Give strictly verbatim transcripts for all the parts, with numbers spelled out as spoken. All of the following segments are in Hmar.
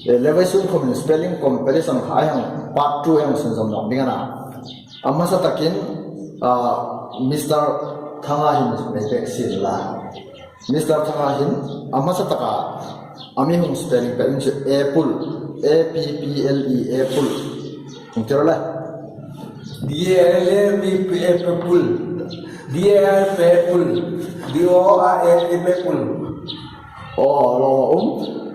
Eh, le vawisun khawmin spelling competition kha ei hang part two ei hang sunzawm nawk ding a na. A hmasa takin, ah, Mister Thanga hin nei pek sien la. Mister Thanga hin a hmasa taka a mi hung spelling pek chu apple, A P P L E, apple. Hung ti ro le. D A L L E P, apple. D A R P, apple. D O R A P, apple. Oh, lo um.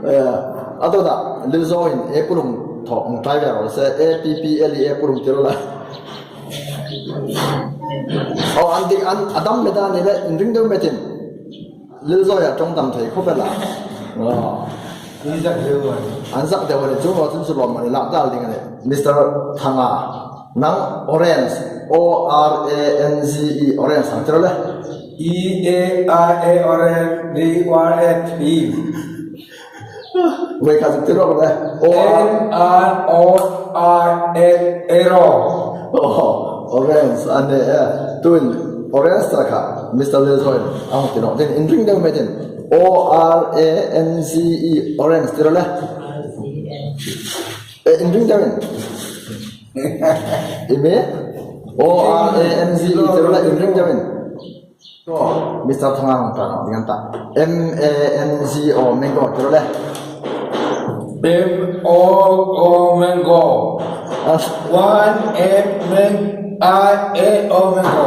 Eh, a tawta, Lilzo hin apple hung thaw, hung try ve ro se, A P P L E, apple hung ti ro la. Oh, an dik, an, a dam met a ni le, inring deu metin. Lilzo a ṭawng dam thei khawp el a. Oh. An zak deu a ni. An zak deu a ni, chu maw chun chu lawm a ni, lak dal ding a ni. Mister Thanga, nang orange, O R A N G E, orange, hang ti ro le. E A R A, orange, D R A, tree. Voi kha zuk ti ro le. O R N R O R N, arrow. Oh, orange, a ni e. Tuhin, orange ta kha, Mister Lilzo in, a hung ti nawk ding, inring deu metin. O R A N G E, orange, ti ro le. Eh, inring deu in. Imi? O R A N G E, ti ro le, inring deu in. Mister Thanga hung try nawk ding a ni ta. M A N G O, mango, ti ro le. M O O, mango. Ah. One M, man, I A O, mango.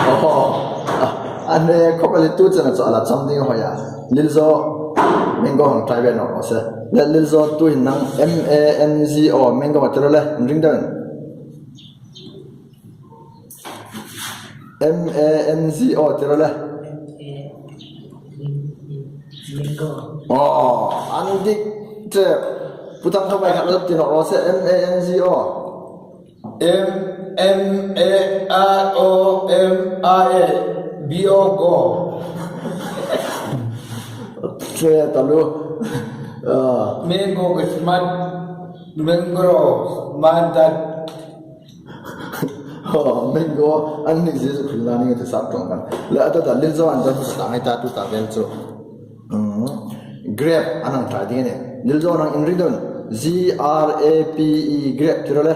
Oh. Ah, a ni khawp el a, tu chena chu a la cham ding a hoi a. Lilzo, mango hang try ve nawk se. Le Lilzo, tuhin nang M A N G O, mango, ti ro le, inring deu in. M A N G O, ti ro le. Mango. Oh, an dik che. Pu Thang, khawm ei khat la ti nawk ro se, M A N G O. M, M A R O M I A, B O, go. Che taluo. Ah. Mango is man, mangrove, man that. Oh, mango, an ni Jesu Krista ni te sa tong kan. Le a tawta Lilzo an dan sa ngai ta tu ta vel chu. Mm. Grape, an hang try ding a ni. Lilzo nang inring deu in. G R A P E, grape, ti ro le.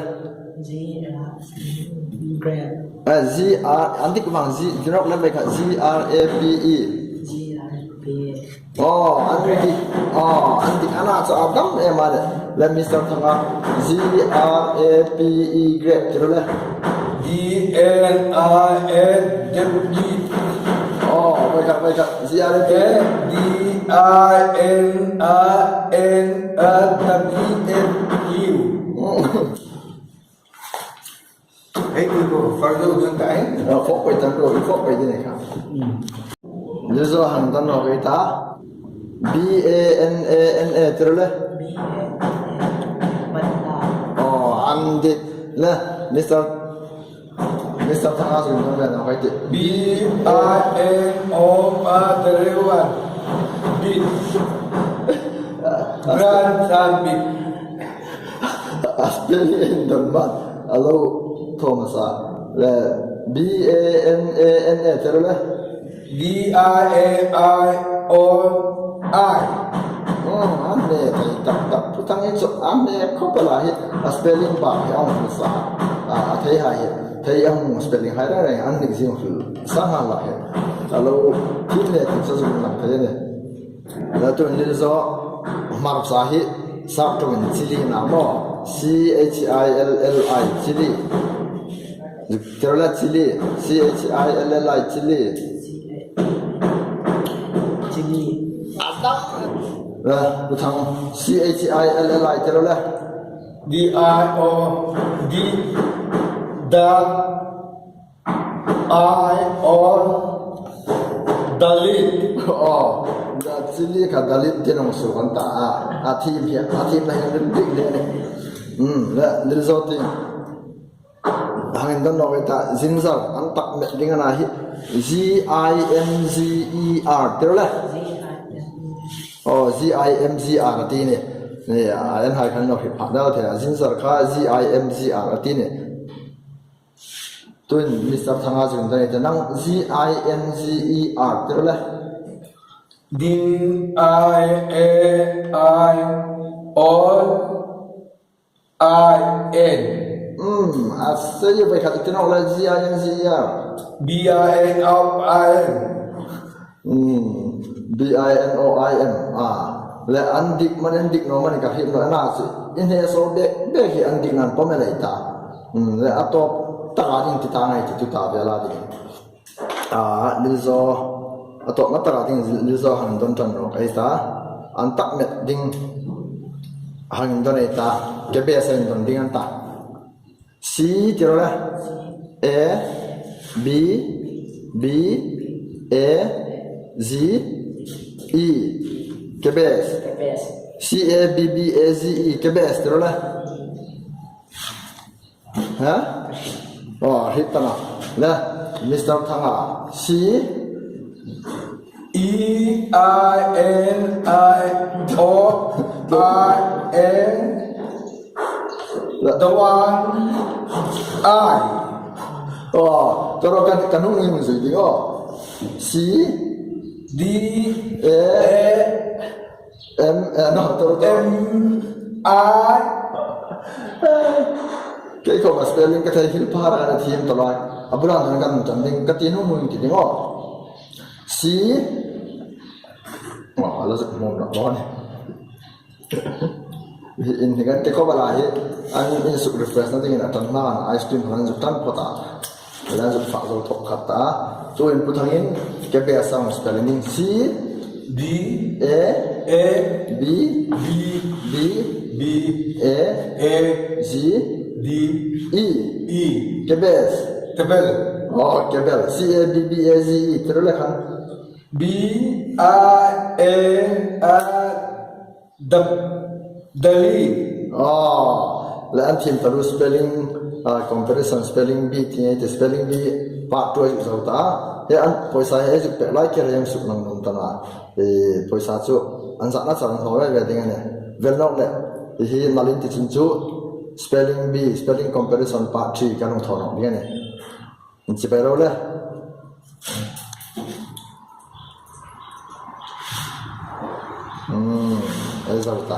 G R A P E, grape. Eh, G R, an dik vang G, ti nawk le ve kha, G R A P E. G R A P E. Oh, an dik, oh, an dik, a na chu a dam em a le. Le Mister Thanga, G R A P E, grape, ti ro le. D N R A W. Oh, ve kha, ve kha, G R A P E. D I N R N R W. Oh. Hei, tu ko, far zo dun ta, eh? Ah, fawk pei tan ko, i fawk pei ding a ni kha. Hmm. Lilzo hang dan nawk ei ta. B A N A N A, ti ro le. B A N A, banana. Oh, an dik le, Mister, Mister Thanga zuk indan ve nawk ei tih. B I N O R A N, beet. Beet. Grand sand beet. A spelling indan ma, a lo thaw masa. Le, B A N A N A, ti ro le. D I A R O I. Oh, a hme thei tak tak. Pu Thanga chu a hme khawp el a hi. A spelling bak hi a hung sa. A, a thei hai hi. Thei a hung spelling hai reng reng an ni zing hul. Sa ha la hi. A lo thil le thil sa zung lang thei ni. La tu Lilzo Hmar sa hi sa tu in chilli na maw. C H I L L I, chilli. Ti ro le, chilli. C H I L L I, chilli. Chilli. A dam. Le, Pu Thang, C H I L L I, ti ro le. D I O, D, da, I, O, dalit. Oh, da, chilli kha dalit ti nawk suok an ta a. A thim hi, a thim na hin dik le ni. Hmm, le, Lilzo ti. Hang indan nawk ei ta, ginger, an tak met ding a na hi. G I N G E R, ti ro le. G I N G E R. Oh, G I M G R a ti ni. Ni, a, an hai khan nawk hi pha dal thei a. Ginger kha G I M G R a ti ni. Tuhin Mister Thanga zuk indan ei ta, nang G I N G E R, ti ro le. Din, I A I, O I N. Hmm, a sei ve khat i ti nawk le, G I N G E R. B I N O I N. Hmm, B I N O I N. A, le an dik man, an dik naw man ka hriet naw a na chu. Inhnesawl bek bek hi an dik nan pawm el ei ta. Hmm, le a tawp taka ding ti ta ngai ti tu ta vela ding. A, Lilzo, a tawpna taka ding Lilzo hang dawn ṭan rawk ei ta. An tak met ding hang dawn ei ta. Ke bes hang dawn ding an ta. C ti rawh le. A, B, B, A, Z, E. Ke bes. Ke bes. C A B B A Z E, ke bes ti rawh le. Ha? Oh, hit ta na. Le, Mister Thanga. C. E I N I O I N. Le. The one I. Oh, toro kan, kan hung hung zui ding, oh. C. D. A. A. M, eh, no, toro, toro. M I. Kei khawma spelling ka thei hil phar a, ka thiem ta lai. A bula nan kan ṭan ding, ka ti hnu hnu ti ding, oh. C. Oh, a la zuk hmu nawk bawk a nih. Hi in hi kan ke khawma la hi, an in suk refresh na dingin a ṭan hlan, ice cream hlan zuk ṭan phawt a. Hlan zuk fak zo thawk khat ta. Tuhin Pu Thangin, ke bes hang spelling ding. C. D. A. A. B. B. B. B. A. A. Z. D. E. E. Ke bes. Ke bel. Oh, ke bel. C A B B A Z E. Ti rawh le khan. B I N I, the, the lead. Ah, le an thiem taluo spelling, ah, comparison spelling bee ti, ti spelling bee part two a zuk zo ta. Hi an poisa hi a zuk pek lai kher a, hang suk nang nuom ta na. E, poisa chu an zatna chang thaw ve ve ding a nih. Vel nawk le. Hi nalin ti chun chu spelling bee, spelling comparison part three kan hung thaw nawk ding a nih. Inchibai ro le. Hmm, ei zo ta.